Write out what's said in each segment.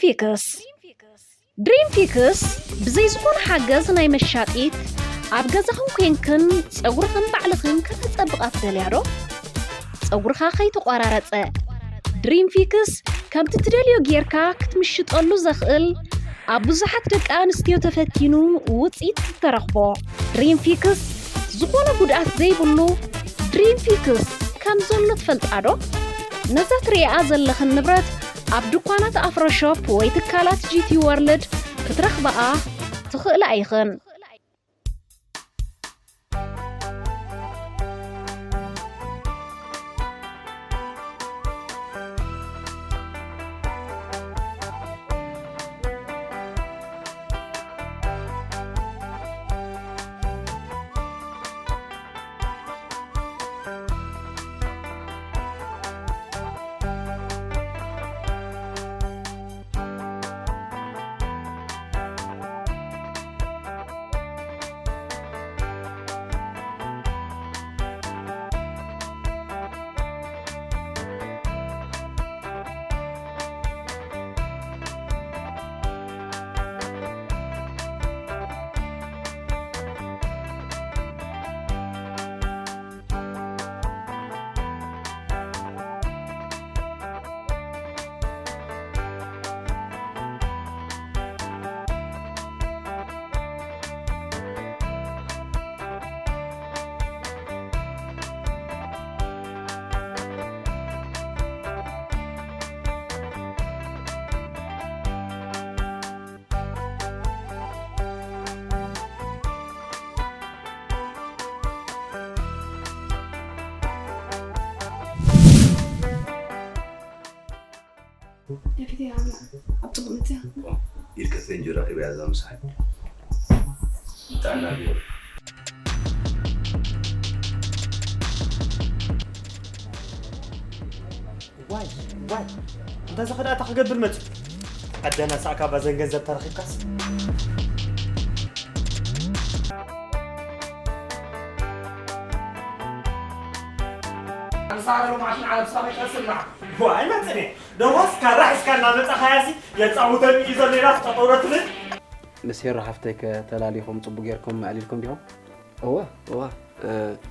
ፊክስ። ድሪም ፊክስ ብዘይ ዝኾነ ሓገዝ ናይ መሻጢት፣ ኣብ ገዛኽን ኮንክን ጸጉርኽን ባዕልኽን ከተጸብቓ ትደልያ ዶ? ጸጉርኻ ከይተቖራረጸ። ድሪም ፊክስ ከምቲ ትደልዮ ጌርካ ክትምሽጠሉ ዘኽእል፣ ኣብ ብዙሓት ደቂ ኣንስትዮ ተፈቲኑ ውጽኢት ዝተረኽቦ። ድሪም ፊክስ ዝኾነ ጉድኣት ዘይብሉ ድሪም ፊክስ ከም ዘሎ ትፈልጣ ዶ? ነዛ ትርእያ ዘለኽን ንብረት ኣብ ድኳናት ኣፍሮ ሾፕ ወይ ትካላት ጂ ቲ ወርልድ ክትረኽብኣ ትኽእላ ኢኽን። ኢድካ ፈንጂ ረኺበያ እዛ ምሳሕ። ጥዕና ቢሮ። ዋይ ዋይ፣ እንተ ዝኸዳ እንታይ ክገብር መጽ ኣደና ሳእካ ባዘን ገንዘብ ተረኺብካስ። ኣንሳር ሎማሽን ዓለም ሳሚ ቀስና ዋ ኣይመጽኔ ደሞስ ካራ ሒዝካ እናመጻኻያሲ የጻውተኒ እዩ ዘሎ ኢላ ተጠውረትልን። ምስ ሄሮ ሓፍተይ ከ ተላሊኹም ጽቡቅ ጌርኩም ኣዕሊልኩም ዲኹም? እወ እወ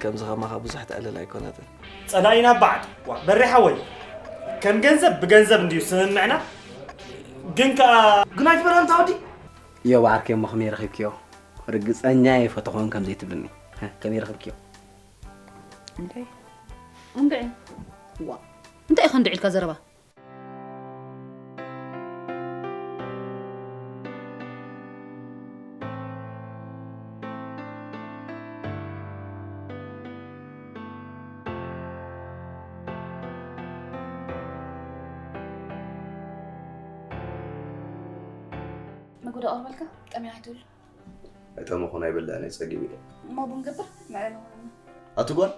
ከምዚ ከማኻ ብዙሕ ተዕልል ኣይኮነትን። ጸላኢና ባዕድ ዋ በሬ ሓወይ ከም ገንዘብ ብገንዘብ እንድዩ ስምምዕና ግን ከኣ ግን ኣይትበላን ታወዲ እዮ ባዓርከይ እሞ ከመይ ረኺብክዮ? ርግጸኛ እየ ፈተኾን ከም ዘይትብልኒ። ከመይ ረኺብክዮ? እንታይ እንድዒ ዋ እንታይ ኢኻ እንድዒ ኢልካ ዘረባ መግቢ ዶ ኣቕርበልካ? ጠምያ ኣይትብሉ። ኣይጠመኹን ኣይበልዕን እየ ጸጊበ ኢለ። እሞ ቡን ገብር ንዕለል ንኾነና። ኣቲ ጓል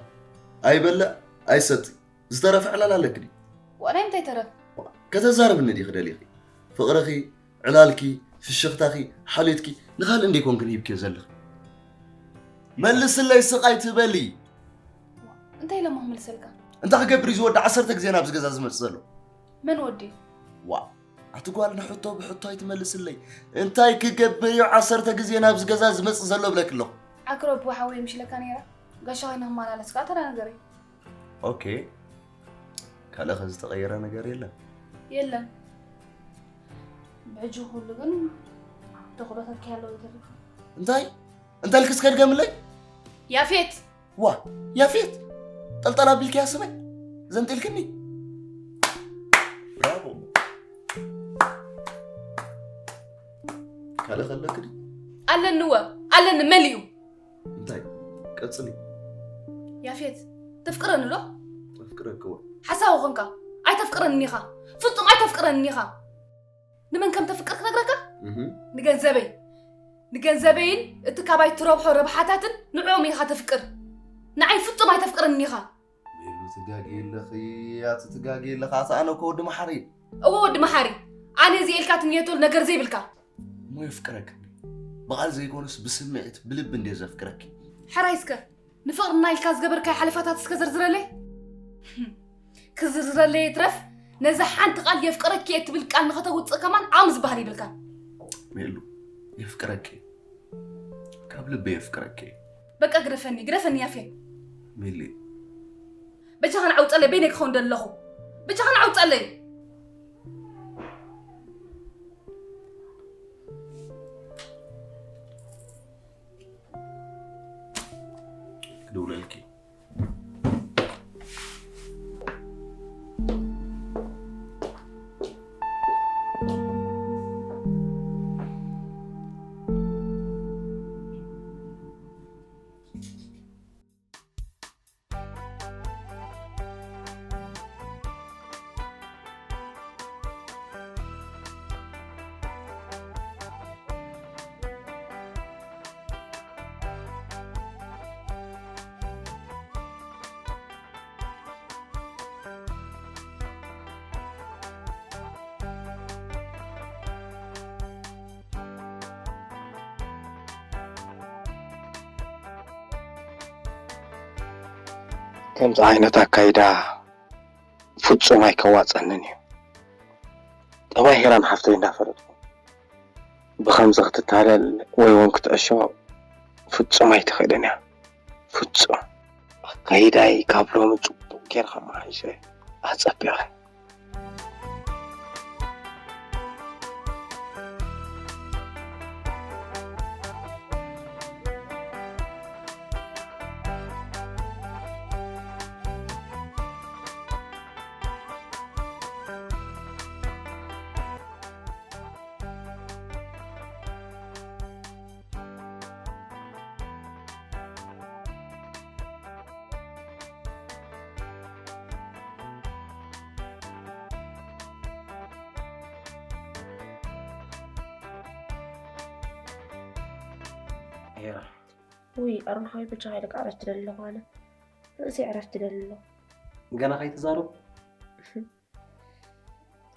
ኣይበልዕ ኣይሰቲ ዝተረፈ ዕላል ኣለኪ ድዩ? ዋላ እንታይ ተረፍ? ከተዛርብኒ ዲኺ ደሊኺ? ፍቕርኺ፣ ዕላልኪ፣ ፍሽኽታኺ፣ ሓልዮትኪ ንኻልእ እንድየ ኮንክን ሂብክዮ ዘለኺ። መልስለይ ስቕ ኣይትበሊ። እንታይ ኢለ እሞ ክምልሰልካ? እንታይ ክገብር እዩ እዚ ወዲ ዓሰርተ ግዜ ናብዚ ገዛ ዝመጽእ ዘሎ? መን ወዲ? ዋእ ኣቲ ጓል ንሕቶ ብሕቶ ኣይትመልስለይ። እንታይ ክገብር እዩ ዓሰርተ ግዜ ናብዚ ገዛ ዝመጽእ ዘሎ እብለኪ ኣለኹ። ዓክሮ ኣቦ ሓወይ ምሽ ኢለካ ነይረ። ጋሻ ኮይነ ክመላለስ ከኣ ተራ ነገር እዩ። ኦኬ ካልእ ከ ዝተቐየረ ነገር የለን? የለን። ብሕጂ ኩሉ ግን ተኽእሎታትኪ ኣለዉ ተሪፉ። እንታይ? እንታይ ኢልኪ እስከ ድገምለይ? ያፌት! ዋ ያፌት ጠልጠል ኣቢልክያ ስመይ ዘንጢልክኒ ብራቮ ካልእ ከለክ ድዩ ኣለንወ ኣለኒ መሊኡ እንታይ ቀጽሊ ያፌት ተፍቅረኒ ዶ ኣፍቅረክወ ሓሳዊ ኾንካ ኣይተፍቅረኒ ኢኻ ፍጹም ኣይተፍቅረኒ ኢኻ ንመን ከም ተፍቅር ክነግረካ? ንገንዘበይ ንገንዘበይን እቲ ካባይ ትረብሖ ረብሓታትን ንዕኦም ኢኻ ተፍቅር። ንዓይ ፍጹም ኣይተፍቅረንን ኢኻ። ሜሉ ትጋጊ ኣለኺ ኣቲ ትጋጊ ኣለኻ ኣቲ ኣነ እኮ ወዲ መሓሪ። እወ ወዲ መሓሪ ኣነ እዚ ኢልካ ትንየተሉ ነገር ዘይብልካ። እሞ የፍቅረክ ብቓል ዘይኮነስ ብስምዒት ብልቢ እንድየ ዘፍቅረኪ። ሕራይ እስከ ንፍቕርና ኢልካ ዝገበርካዮ ሓለፋታት እስከ ዘርዝረለይ። ክዝርዝረለይ ይትረፍ ነዛ ሓንቲ ቃል የፍቅረኪ እየ ትብል ቃል ንኸተውፅእ ከማን ዓም ዝበሃል የብልካን። ሜሉ፣ የፍቅረኪ፣ ካብ ልቢ የፍቅረኪ። በቃ ግደፈኒ፣ ግደፈኒ ያፌ። ሜሊ፣ በጃኻ ንዓውፀለይ፣ በይነይ ክኸውን ደለኹ። በጃኻ ንዓውፀለይ። ክድውለልኪ። ከምዚ ዓይነት ኣካይዳ ፍጹም ኣይከዋጸንን እዩ። ጠባይ ሄራን ሓፍተይ እንዳፈለጥኩ ብኸምዚ ክትታለል ወይ እውን ክትዕሾ ፍጹም ኣይትኽእልን እያ። ፍጹም ኣካይዳይ ካብ ሎሚ ጽቡቕ ጌርካ መሓይሸ ኣጸቢቐ። ሄራ ውይ ኣሮን ሓወይ በጃኻ ኢለካ ዕረፍቲ ደሊ ኣለኹ ኣነ ርእሰይ ዕረፍቲ ደሊ ኣለኹ ገና ከይትዛረቡ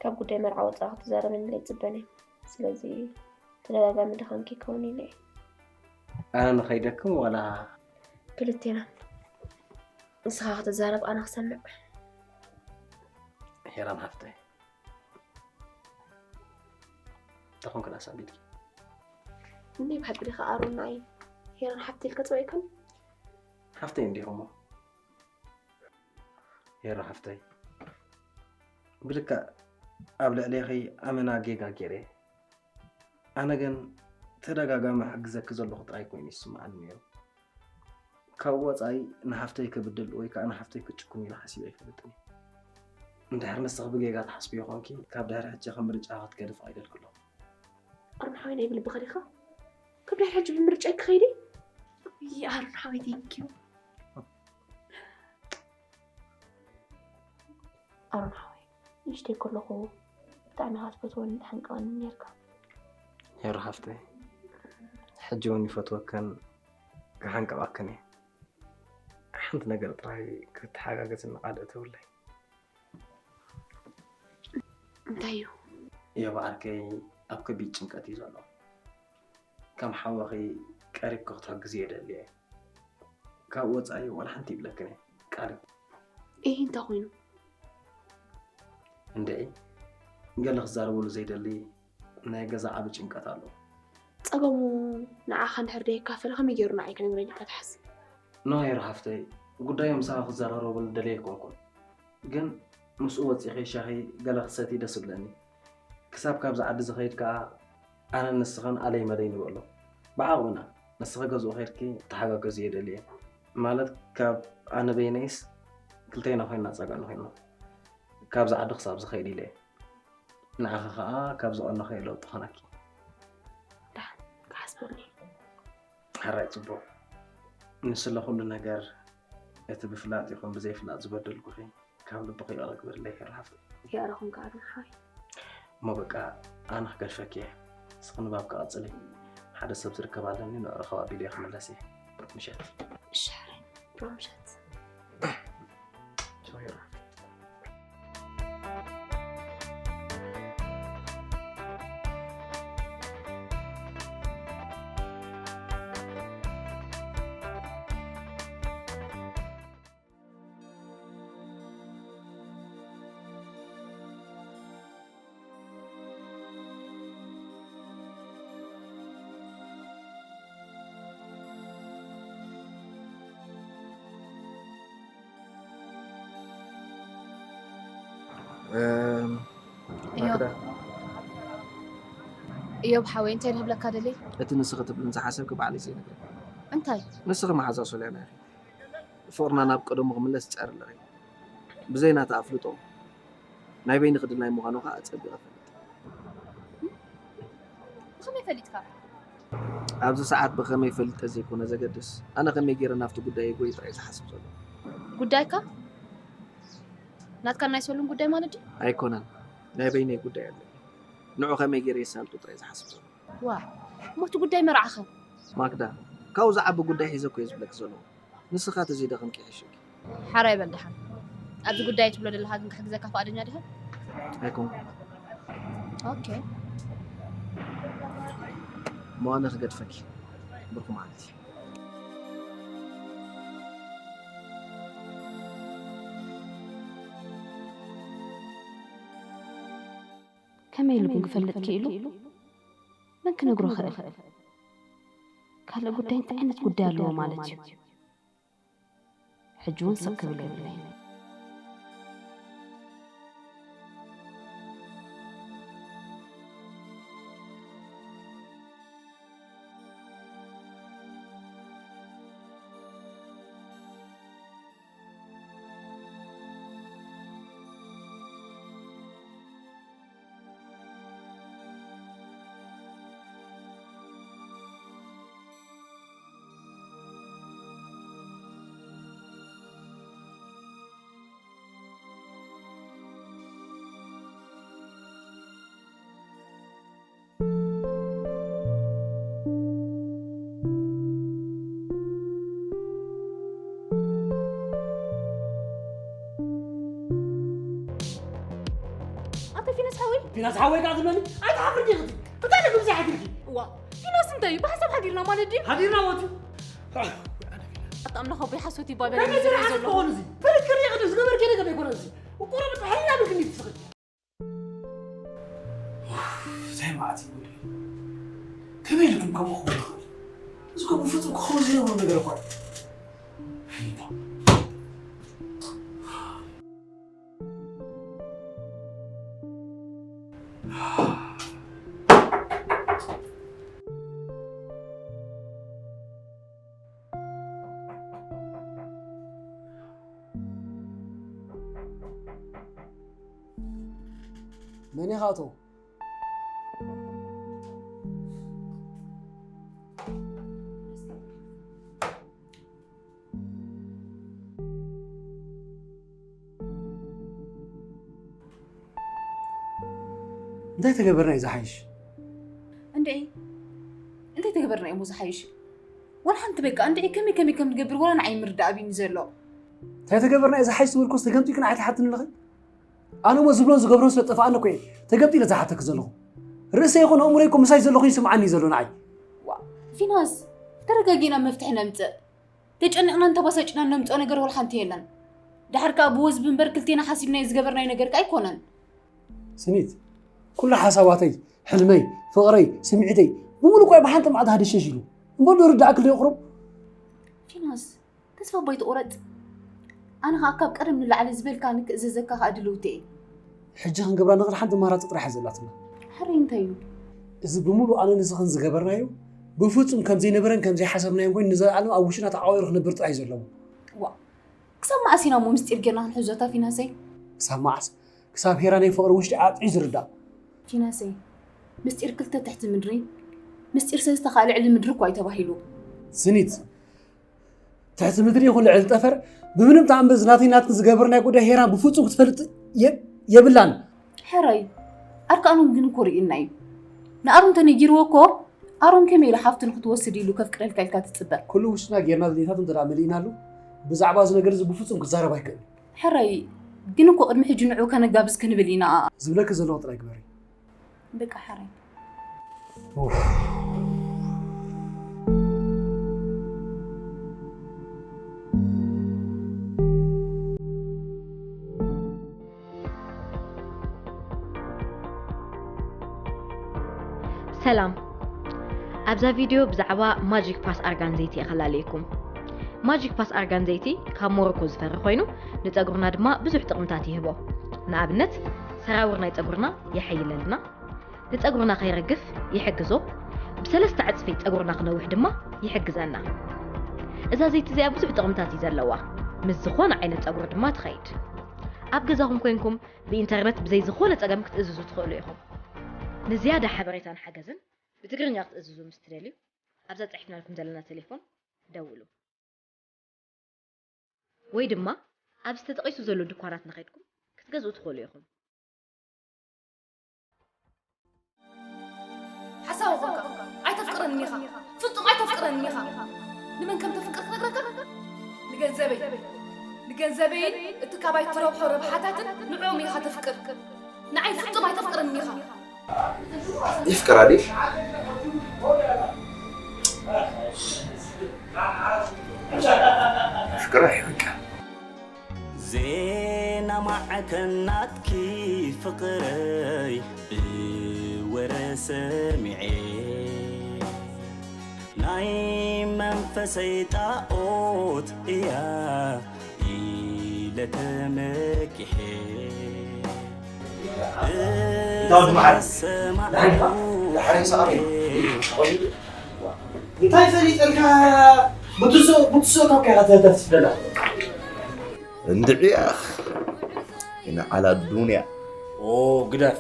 ካብ ጉዳይ መርዓ ወፃኢ ክትዛረበኒ ኣይፅበን እየ ስለዚ ተደጋጋሚ ድኻም ከይከውን ኢለ እየ ኣነ ንኸይደክም ዋላ ክልቴና ንስኻ ክትዛረብ ኣነ ክሰምዕ ሄራን ሓፍተይ ተኾንክን ኣሳቢልኪ እንዴ ብሓቂ ዲኻ ኣሮን ንዓይ ሄራን ሓፍቲ ኢልካ ፅውዒካን ሓፍተይ እንዲኹሞ ሄሮ ሓፍተይ ብልክዕ ኣብ ልዕሌኺ ኣመና ጌጋ ገይረ ኣነ ግን ተደጋጋሚ ሕግዘኪ ዘለኹ ጥራይ ኮይኑ ይስምዓኒ ነይሩ ካብ ወፃኢ ንሓፍተይ ክብድል ወይ ከዓ ንሓፍተይ ክጭኩም ኢለ ሓሲበ ኣይፈልጥን እንድሕር ንስኺ ብጌጋ ትሓስብዮ ኾንኪ ካብ ድሕሪ ሕጂ ኸም ምርጫ ክትገድፍ ኣይደልኩ ኣለኹ ኣሮን ሓወይ ናይ ብልብኻ ዲኻ ካብ ድሕሪ ሕጂ ብምርጫ ክኸይድ ኣሮን ሓወይ ቴንኪዩ ኣሮን ሓወይ ንእሽተይ ከለኹ ብጣዕሚ ኢኻ ትፈትወንን ተሓንቀቐንን ነይርካ። ሄሮ ሓፍተይ ሕጂ እውን ይፈትወክን ክሓንቀቐክን እየ። ሓንቲ ነገር ጥራይ ክትሓጋገዝኒ ቃል እተውለይ። እንታይ እዩ? ዮብ ዓርከይ ኣብ ከቢድ ጭንቀት እዩ ዘሎ። ከም ሓወኺ ቀሪብኪ ክትሕግዝዮ ይደሊ እየ። ካብኡ ወፃኢ ዋላ ሓንቲ ይብለክን እየ። ቃል እዩ። እሂ እንታይ ኮይኑ? እንድዒ ገለ ክዛረበሉ ዘይደሊ ናይ ገዛ ዓቢ ጭንቀት ኣሎ። ጸገሙ ንዓኻ እንድሕር ደየካፈለ ከመይ ገይሩ ንዓይ ክነግረኒ ኢልካ ትሓስብ? ኖ ሄሩ ሓፍተይ፣ ጉዳዩ ምሳኺ ክዘራረበሉ ደልየ ኣይኮንኩን። ግን ምስኡ ወጺኺ ሻሂ ገለ ክትሰትዪ ደስ ይብለኒ። ክሳብ ካብዚ ዓዲ ዝኸይድ ከኣ ኣነን ንስኽን ኣለይ መለይ ንበሎ። ብዓቕምና ንስኺ ገዝኡ ከይድኪ ክትተሓጋገዝዮ ደልየ። ማለት ካብ ኣነ በይነይስ ክልቴና ኮይንና ጸገም ንኾይንና። ካብዚ ዓዲ ክሳብ ዝኸይድ ኢለ እየ። ንዓኺ ኸኣ ካብ ዝቐነኹ እየ ለውጢ ክኾነኪ። ደሓን ክሓስበሉ እየ። ሕራይ ጽቡቕ። ንስለ ኩሉ ነገር እቲ ብፍላጥ ይኹን ብዘይፍላጥ ዝበደልኩኺ ካብ ልብኺ ይቕረ ግበርለይ ሄሩ ሓፍተይ። ይቕረ ኩን ከኣ ሓወይ። እሞ በቃ ኣነ ክገድፈኪ እየ። ንስኺ ንባብኪ ቀጽሊ። ሓደ ሰብ ዝርከብ ኣለኒ ንዕኡ ረኸብ ኣቢለዮ ክምለስ እየ። ብሩኽ ምሸት። እሺ ሕራይ ብሩኽ ምሸት። ቻው ሄሩ ሓፍተይ። እም፣ እዮብ። ማክዳ። እዮብ ሓወይ፣ እንታይ ንህብለካ ደልየ? እቲ ንስኺ ትብልን ዝሓሰብኪ ባዕለይ ዘይነግረኪ። እንታይ? ንስኺ መሓዛ ሶልያና ኢኺ። ፍቕርና ናብ ቀደሙ ክምለስ ይጽዕር ኣለኺ። ብዘይ ናታ ኣፍልጦ ናይ በይንኺ ድላይ ምዃኑ ከኣ ኣጸቢቐ እፈልጥ። ብኸመይ ፈሊጥካ? ኣብዚ ሰዓት ብኸመይ ፈሊጠ ዘይኮነ ዘገድስ፣ ኣነ ከመይ ገይረ ናብቲ ጉዳየይ ጎይ ጥራይ ዝሓስብ ዘሎ። ጉዳይካ? ናትካን ናይ ሶልን ጉዳይ ማለት ድዩ? ኣይኮነን፣ ናይ በይነይ ጉዳይ ኣለኒ። ንዑ ከመይ ገይረ የሳልጦ ጥራይ ዝሓስብ ዘሎ። ዋ፣ እሞ እቲ ጉዳይ መርዓኸ? ማክዳ፣ ካብኡ ዝዓቢ ጉዳይ ሒዘ እኮ እየ ዝብለኪ ዘለኹ። ንስኻ ተዘይደኸምኪ ይሕሸኪ። ሓራይ በል ደሓን። ኣብዚ ጉዳይ ትብሎ ዘለኻ ግን ክሕግዘካ ፍቓደኛ ዲኻ? ኣይኮንኩን። ኦኬ። እሞ ኣነ ክገድፈኪ። ብርኩ ማለት እዩ። ከመይ ኢሉ ግን ክፈልጥ ክኢሉ? መን ክነግሮ ክእል? ካልእ ጉዳይ እንታይ ዓይነት ጉዳይ ኣለዎ ማለት እዩ? ሕጂ እውን ስቕ ክብል የብለይን። ኣታ ፊናስ ሓወይ። ፊናስ ሓወይ ከኣ ትብለኒ? ኣይትሓፍርኒ ኢኺ። እንታይ ኢለ ከምዚ ሓዲርኪ? እዋ፣ ፊናስ እንታይ እዩ? ብሓሳብ ሓዲርና ማለት ድዩ? ሓዲርና ወትሩ። ኣታ ኣምላኽ ኣቦይ ሓሶት ይባበለኒ ከመይ ዝርኢ ዝረኣ ዘለኹ። ክኸውን እዚ? ፈሊጥክኒ ኢኺ፣ ዝገበርክዮ ነገር ኣይኮነን እዚ። ቁሩብ ሕልና ብልክኒ ትስኺ። እንታይ መዓት እዩ ወዲ? ከመይ ኢልኩም ከምኡ ክኸውን ይኽእል? እዚ እኮ ብፍጹም ክኸውን ዘይብሉ ነገር እኮ እዩ። መን ኢኻ ኣቶ? እንታይ ተገበርና እዩ ዝሓይሽ? እንድዒ፣ እንታይ ተገበርና እዩ ዝሓይሽ? ወላ ሓንቲ በቃ፣ እንድዒ ከመይ ከመይ ከም ትገብር ወላ ንዓይ ምርዳእ ኣብዩኒ ዘሎ። እንታይ ተገበርና እዩ ዝሓይሽ ትብል ኮስ ተገምጢልክን ኣይትሓትኒ ኣለኺ? ኣነ እሞ ዝብሎን ዝገብሮን ስለ ጠፋኣኒ እኮ እየ ተገምጢለ ዝሓተኪ ዘለኹ። ርእሰይ ይኹን ኣእምሮይ እኮ ምሳይ ዘለኹ ይስምዓኒ እዩ ዘሎ ንዓይ። ዋ፣ ፊናስ፣ ተረጋጊእና መፍትሒ ነምጽእ። ተጨኒቕናን ተባሳጭናን ነምጽኦ ነገር ወላ ሓንቲ የለን። ደሓር ከኣ ብወዝቢ እምበር ክልቴና ሓሲብናዮ ዝገበርናዮ ነገር ከኣ ኣይኮነን። ስኒት፣ ኩሉ ሓሳባተይ፣ ሕልመይ፣ ፍቕረይ፣ ስምዒተይ፣ ብምሉእ እኮ ብሓንቲ መዓልቲ ሃደሸሽ ኢሉ። እምበር ዶ ርዳእኪ ዶ ይቕሩብ? ፊናስ፣ ተስፋ እባ ኣይትቑረጽ። ኣነ ኸኣ ካብ ቀደም ንላዕሊ ዝበልካኒ ክእዘዘካ ኸኣ ድልውቲ እየ። ሕጂ ክንገብራ ንኽእል ሓንቲ ኣማራጺ ጥራሕ እያ ዘላትና። ሕራይ እንታይ እዩ? እዚ ብምሉእ ኣነ ንስኽን ዝገበርናዮ ብፍጹም ከም ዘይነበረን ከም ዘይሓሰብናዮን ኮይኑ ንዘለኣለም ኣብ ውሽጥና ተዓቋቒሩ ክነብር ጥራሕ እዩ ዘለዎ። ዋእ! ክሳብ መዓስ ኢና እሞ ምስጢር ጌርና ክንሕዞ እታ ፊናሰይ? ክሳብ መዓስ? ክሳብ ሄራ ናይ ፍቕሪ ውሽጢ ኣጥዕዩ ዝርዳእ። ፊናሰይ፣ ምስጢር ክልተ ትሕቲ ምድሪ፣ ምስጢር ሰለስተ ከኣ ልዕሊ ምድሪ እኳ እዩ ተባሂሉ። ስኒት፣ ትሕቲ ምድሪ ይኹን ልዕሊ ጠፈር ብምንም ተኣምር እዚ ናተይ ናትኪ ዝገበርናዮ ጉዳይ ሄራን ብፍጹም ክትፈልጥ የ-፣ የብላን። ሕራይ፣ ኣርካኖም ግን እኮ ርእዩና እዩ። ንኣሮን ተነጊርዎ እኮ፣ ኣሮን ከመይ ኢሉ ሓፍቱ ንክትወስድ ኢሉ ከፍቅረልካ ኢልካ ትጽበ? ኩሉ ውሽጥና ጌርና ድሌታቱ እንተ ደኣ መሊእናሉ፣ ብዛዕባ እዚ ነገር እዚ ብፍጹም ክዛረብ ኣይክእልን። ሕራይ፣ ግን እኮ ቅድሚ ሕጂ ንዕኡ ከነጋብዝ ክንብል ኢና። ዝብለኪ ዘለኹ ጥራይ ግበሪ። በቃ ሕራይ። ኡፍ። ሰላም። ኣብዛ ቪድዮ ብዛዕባ ማጂክ ፓስ ኣርጋን ዘይቲ እየ ከላለየኩም። ማጂክ ፓስ ኣርጋን ዘይቲ ካብ ሞሮኮ ዝፈሪ ኮይኑ፣ ንጸጉርና ድማ ብዙሕ ጥቕምታት ይህቦ። ንኣብነት ሰራውር ናይ ጸጉርና የሐይለልና፣ ንጸጉርና ከይረግፍ ይሕግዞ፣ ብሰለስተ ዕጽፊ ጸጉርና ክነውሕ ድማ ይሕግዘና። እዛ ዘይቲ እዚኣ ብዙሕ ጥቕምታት እዩ ዘለዋ። ምስ ዝኾነ ዓይነት ጸጉሪ ድማ ትኸይድ። ኣብ ገዛኹም ኮይንኩም ብኢንተርነት ብዘይ ዝኾነ ጸገም ክትእዝዙ ትኽእሉ ኢኹም። ንዝያዳ ሓበሬታን ሓገዝን ብትግርኛ ክትእዝዙ ምስ ትደልዩ ኣብዛ ጸሒፍናልኩም ዘለና ቴሌፎን ደውሉ። ወይ ድማ ኣብዚ ተጠቒሱ ዘሎ ድኳናት ንኸድኩም ክትገዝኡ ትኽእሉ ኢኹም። ሓሳዊ ኾንካ ኣይተፍቅረንን ኢኻ። ፍጹም ኣይተፍቅረንን ኢኻ። ንመን ከም ተፍቅር ክነግረካ? ንገንዘበይ። ንገንዘበይን እቲ ካባይ ትረብሖ ረብሓታትን ንዕኦም ኢኻ ተፍቅር። ንዓይ ፍጹም ኣይተፍቅረንን ኢኻ። ይፍቅራ ድዩ? ይፍቅራ ይፍቅር። ዜና ማዕከናትኪ ፍቕረይ ብወረ ሰሚዐ ናይ መንፈሰይ ጣኦት እያ ኢለ ተመኪሐ እንታ ወዲ መዓር? ደሓን ኢኻ? ደሓን ኢኻ? እንታይ ፈሊጠልካ? ብትስኦ ብትስኦ ካብ ከይኻ ተተፍስ ደላ። እንድዒ ኣኽ ንዓላ ዱንያ። ኦ ግደፍ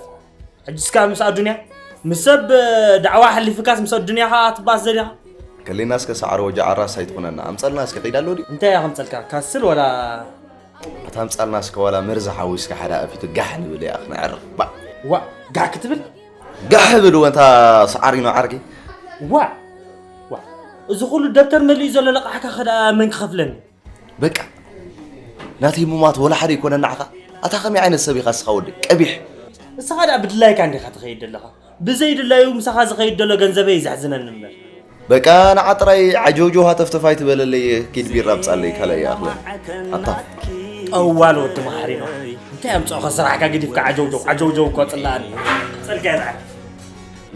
ሕጂ እስካ ምስ ኣዱንያ ምስ ሰብ ዳዕዋ ሓሊፍካስ ምስ ኣዱንያ ከኣ ትባስ ዘዲኻ። ከሊና እስከ ሰዓረ ወጃ ዓራስ ኣይትኹነና ኣምፀልና እስከ ኺድ ኣሎ ድዩ? እንታይ እያ ከምፀልካ ካስል ወላ ኣታ ኣምጻልና እስከ ዋላ መርዚ ሓዊስካ ሓደ ኣፊቱ ጋሕ ንብል ያኽ ነዕርፍ ባዕ። ዋእ ጋሕ ክትብል? ጋሕ ብል ወንታ ሰዓር ኢኖ ዓርኪ። ዋእ ዋእ እዚ ኩሉ ደብተር መሊኡ ዘሎ ለቃሕካ ከ ደኣ መን ክኸፍለኒ? በቃ ናተይ ሙማት ወላ ሓደ ይኮነን ንዓኻ። ኣታ ከመይ ዓይነት ሰብ ኢኻ እስኻ ወዲ ቀቢሕ። እስኻ ደኣ ብድላይካ እንዲኻ ትኸይድ ዘለኻ። ብዘይ ድላዩ ምሳኻ ዝኸይድ ደሎ ገንዘበይ እዩ ዘሕዝነኒ እምበር። በቃ ንዓ ጥራይ ዓጀውጀው ሃተፍተፍ ኣይትበለለይ ኪድ ቢራ ኣምጻለይ ካልኣይ ይኣኽለኒ ኣታ። ጠዋል ወዲ መሓሪኖ እንታይ ኣምጽኦኻ ስራሕካ ገዲፍካ ዓጀውጀው ዓጀውጀው እኮ ጽላኣኒ። ጸልካ ይዝዓል።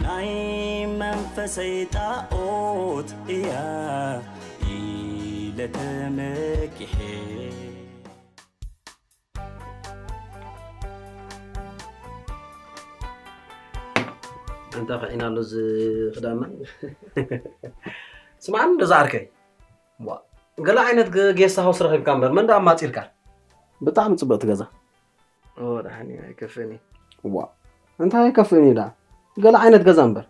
ናይ መንፈሰይ ጣኦት እያ ኢለ ተመኪሐ። ኣንታ ኸዒና ኣሎ እዚ ክዳና። ስምዓኒ እንዶ ዝዓርከይ፣ ዋ፣ ገለ ዓይነት ገ- ጌስት ሃውስ ረኺብካ እምበር መን ደኣ ኣማጺልካ? ብጣዕሚ ጽብቕቲ ገዛ። ኦ ደሓን እዩ ኣይከፍእን እዩ። ዋ፣ እንታይ ኣይከፍእን እዩ ደኣ? ገለ ዓይነት ገዛ እምበር።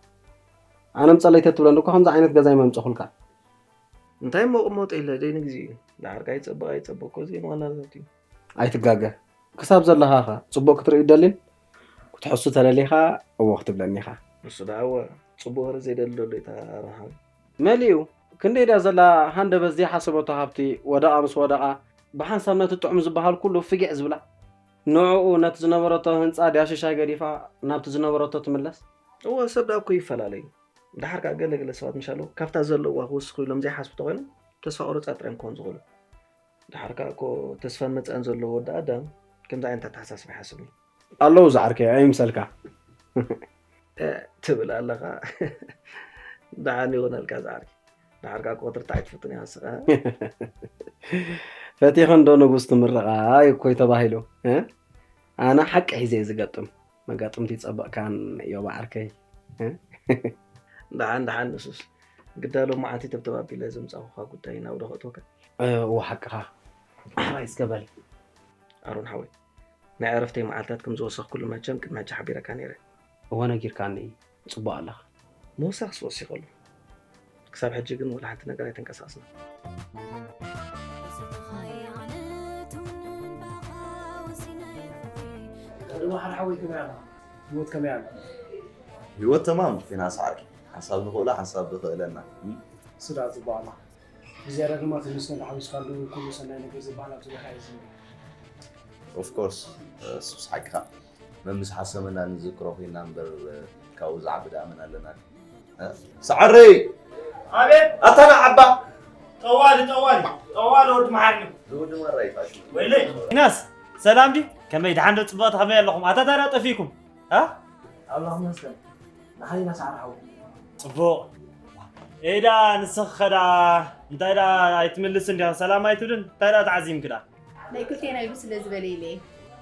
ኣነ ምጸለይ ተትብለኒ እኮ ከምዚ ዓይነት ገዛ ኣይመምጸኹልካ። እንታይ እሞ ቅመጦ ኢለ ደይ ንግዜ እዩ። ደሓር ከኣ ይጸብቕ ኣይጸብቕ እኮ እዚኤን ዋናታት እዩ። ኣይትጋገ። ክሳብ ዘለኻ ኸ ጽቡቕ ክትርኢ ትደልን ክትሕሱ ተደሊኻ እወ ክትብለኒ ኢኻ። ንሱ ደኣ እወ ጽቡቕ ወረ ዘይደሊ ዶ ኣሎ እታ ኣሮን ሓወይ። መሊኡ ክንደይ ድያ ዘላ ሃንደበት ዘይሓሰበቶ ሃብቲ ወደቓ ምስ ወደቓ ብሓንሳብ ነቲ ጥዑም ዝበሃል ኩሉ ፍጊዕ ዝብላ ንዕኡ ነቲ ዝነበረቶ ህንጻ ድያ ሽሻይ ገዲፋ ናብቲ ዝነበረቶ ትምለስ። እወ ሰብ ደኣ እኮ ይፈላለ እዩ። ደሓር ከኣ ገለ ገለ ሰባት ምሻሎ ካብታ ዘለውዋ ክውስኹ ኢሎም ዘይሓስቡ ተኾይኖም ተስፋ ቁሩጻት ጥራይ እዮም ክኾኑ ዝኽእሉ። ደሓር ከኣ እኮ ተስፋን መጻእን ዘለዎ ወዲ ኣዳም ከምዚ ዓይነት ኣተሓሳስባ ኣይሓስብን እዩ። ኣለዉ ዝዓርከይ ኣይምሰልካ። ትብል ኣለኻ። ደሓን ይኹነልካ ዝዓርከይ። ደሓር ከኣ እኮ ክትርታዕ ኣይትፈቱን ኢኻ ንስኻ። ፈቲኸ እንዶ ንጉስ ትምርቓ እዩ እኮ ተባሂሉ። ኣነ ሓቂ ሒዘ እየ ዝገጥም። መጋጥምቲ ይጸበቕካን እዮብ ዓርከይ። ደሓን ደሓን ንሱስ ግዳ ሎማዓንቲ ተብተብ ኣቢለ ዘምጻኹኻ ጉዳይ ናብ ዶ ከእትወካ? እወ ሓቅኻ። ኣሕራይ እስከ በል። ኣሮን ሓወይ ናይ ዕረፍተይ መዓልታት ከም ዝወሰኽኩሉ መቸም ቅድሚ ሕጂ ሓቢረካ ነይረ። እወ ነጊርካኒ እዩ። ጽቡቕ ኣለኻ። ምውሳኽስ ወሲኸሉ። ክሳብ ሕጂ ግን ወላ ሓንቲ ነገር ኣይተንቀሳቐስናን። ዶ መሓሪ ሓወይ ከመይ ኣላ? ህይወት ከመይ ኣላ? ህይወት ተማም ፊናንስ ዓርኪ ሓንሳብ ንኽእሎ ሓንሳብ ብኽእለና። ስዳ ጽቡቕ ኣላ። ብዝያዳ ድማ ተመስገን ተሓዊስካሉ ኩሉ ሰናይ ነገር ዝበሃል ኣብ ዙርያኻ እዩ ዝህሉ። Of course እሱስ ሓቅኻ መምስ ሓሰመና ንዝክሮ ኮይና እምበር ካብኡ ዝዓቢ ደኣ መን ኣለና ሰዓረይ ኣቤት ኣታ ንዓባ ጠዋሊ ጠዋሊ ጠዋሊ ወዲ መሓርኒ ዝውዲ መራ ይፋሽ ወይለይ ኢናስ ሰላም ዲ ከመይ ደሓን ዶ ጽቡቕ ከመይ ኣለኹም ኣታ ታዲያ ጠፊእኩም እ ኣምላኽ ይመስገን ደሓን ኢና ሰዓር ሓው ጽቡቕ ኤዳ ንስኺ ኸዳ እንታይ ዳ ኣይትምልስ እንዲኻ ሰላም ኣይትብልን እንታይ ዳ ተዓዚምኪ ዳ ናይ ክልቴና ይብስ ስለ ዝበለ ኢለ እየ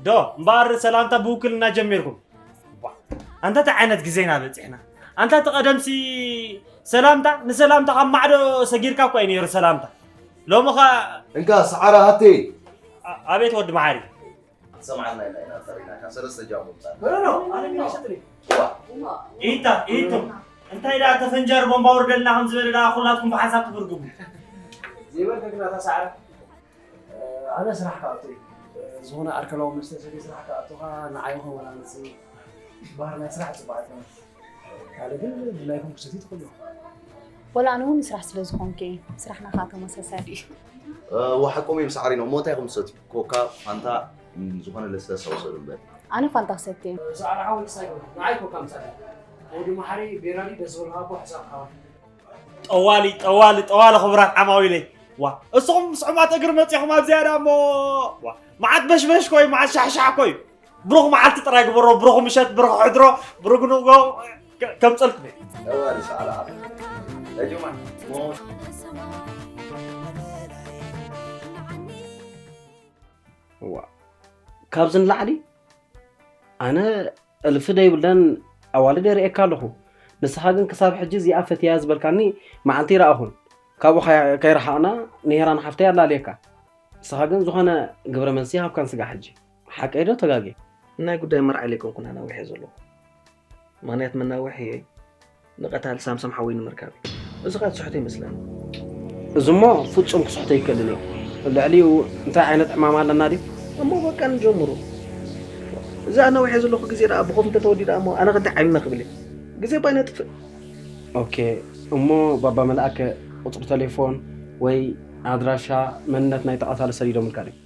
ዶ እምበኣር ሰላምታ ብውክልና ጀሚርኩም። ቧ፣ ኣንታ እንታይ ዓይነት ግዜና በፂሕና? ኣንታ እቲ ቀደምሲ ሰላምታ ንሰላምታ ካብ ማዕዶ ሰጊርካ እኮ እዩ ነይሩ ሰላምታ። ሎሚ ኸ እንካ ሰዓራ ሃቴ። ኣ-፣ ኣቤት ወዲ መሓሪ። ክትሰምዓና ኢና ኢና ጠሪናካ ሰለስተ ጃሙ ምጻእ። ኖ፣ ኖ፣ ኖ፣ ኣነ ግን ኣይሰጥን እየ። ዋ። ኢታ፣ ኢቱ። እንታይ ደኣ ተፈንጃር ቦምባ ውርደልና ከም ዝበለ ደኣ ኩላትኩም ብሓንሳብ ትብርግጉ። ዘይበልከ ግን ኣታ ሰዓረ። ኣነ ስራሕ ክኣቱ እየ። ዝኾነ ኣልኮላዊ መስተ ሰትየ ስራሕ ክኣቱኻ ንዓይ ይኹን ወላ ንስ ባህር ናይ ስራሕ ጽቡቕ ኣይኮነን። ካልእ ግን ድላይኩም ክሰትዩ ትኽእሉ። ወላ ኣነ እውን ስራሕ ስለ ዝኾንኩ እየ። ስራሕና ከዓ ተመሳሳሊ እዩ። እ፣ ወሓቆም እዮም ሳዕሪኖም። እሞ እንታይ ኢኹም ትሰትዩ? ኮካ፣ ፋንታ፣ ም፣ ዝኾነ ለስለሳ ውሰዱ እምበር። ኣነ ፋንታ ክሰቲ እየ። ሰዓር ሓወይ ክሳይ ይኹን። ንዓይ ኮካ ምሳሌ። ወዲ መሓሪ ቤራሊ ደስ ዝብልካ እኮ ሕሳብ ሓወይ። ጠዋሊ፣ ጠዋሊ፣ ጠዋሊ ክቡራት ዓማዊለይ። ዋ፣ እስኹም ምስ ዑማት እግሪ መጺኹም ኣብ ዝያዳ እሞ፣ ዋ፣ መዓት በሽበሽ ኮይ፣ መዓት ሻሕሻሕ ኮይ። ብሩኽ መዓልቲ ጥራይ ግበሮ፣ ብሩኽ ምሸት፣ ብሩኽ ሕድሮ፣ ብሩኽ ንግሆ ከ-፣ ከምጸልኩም እየ። ጠዋሊ ሰዓር ዓቢ። ለጁማ፣ ሞ- ዋ፣ ካብዚ ንላዕሊ ኣነ እልፊ ደይብለን ኣዋልድ የርእየካ ኣለኹ። ንስኻ ግን ክሳብ ሕጂ እዚኣ ፈትያ ዝበልካኒ መዓልቲ ይረኣኹን። ካብኡ ከይ-፣ ከይረሓቕና ንሄራን ሓፍተይ ኣላልየካ። ንስኻ ግን ዝኾነ ግብረ መልሲ ይሃብካን ስጋ ሕጂ። ሓቀይ ዶ ተጋግየ? ናይ ጉዳይ መርዓ ኢለ ኣይኮንኩን ኣናዊሐ ዘለኹ። ምኽንያት መናውሒ ንቐታሊ ሳምሶም ሓወይ ንምርካብ እዩ። እዚ ኸኣ ትስሕቶ ይመስለኒ። እዚ እሞ ፍጹም ክስሕቶ ኣይክእልን እየ። ልዕሊኡ እንታይ ዓይነት ዕማም ኣለና ድዩ? እሞ በቃ ንጀምሮ። እዚ ኣናዊሐ ዘለኹ ግዜ ደኣ ብኸም እንተተወዲኡ ደኣ እሞ ኣነ ከ እንታይ ዓይንና ክብል እየ? ግዜ ባይ ነጥፍእ። ኦኬ፣ እሞ ባባ መልኣከ ቁጽሪ ቴሌፎን ወይ ኣድራሻ መንነት ናይቲ ቀታሊ ሰዲዶምልካ ድዮም?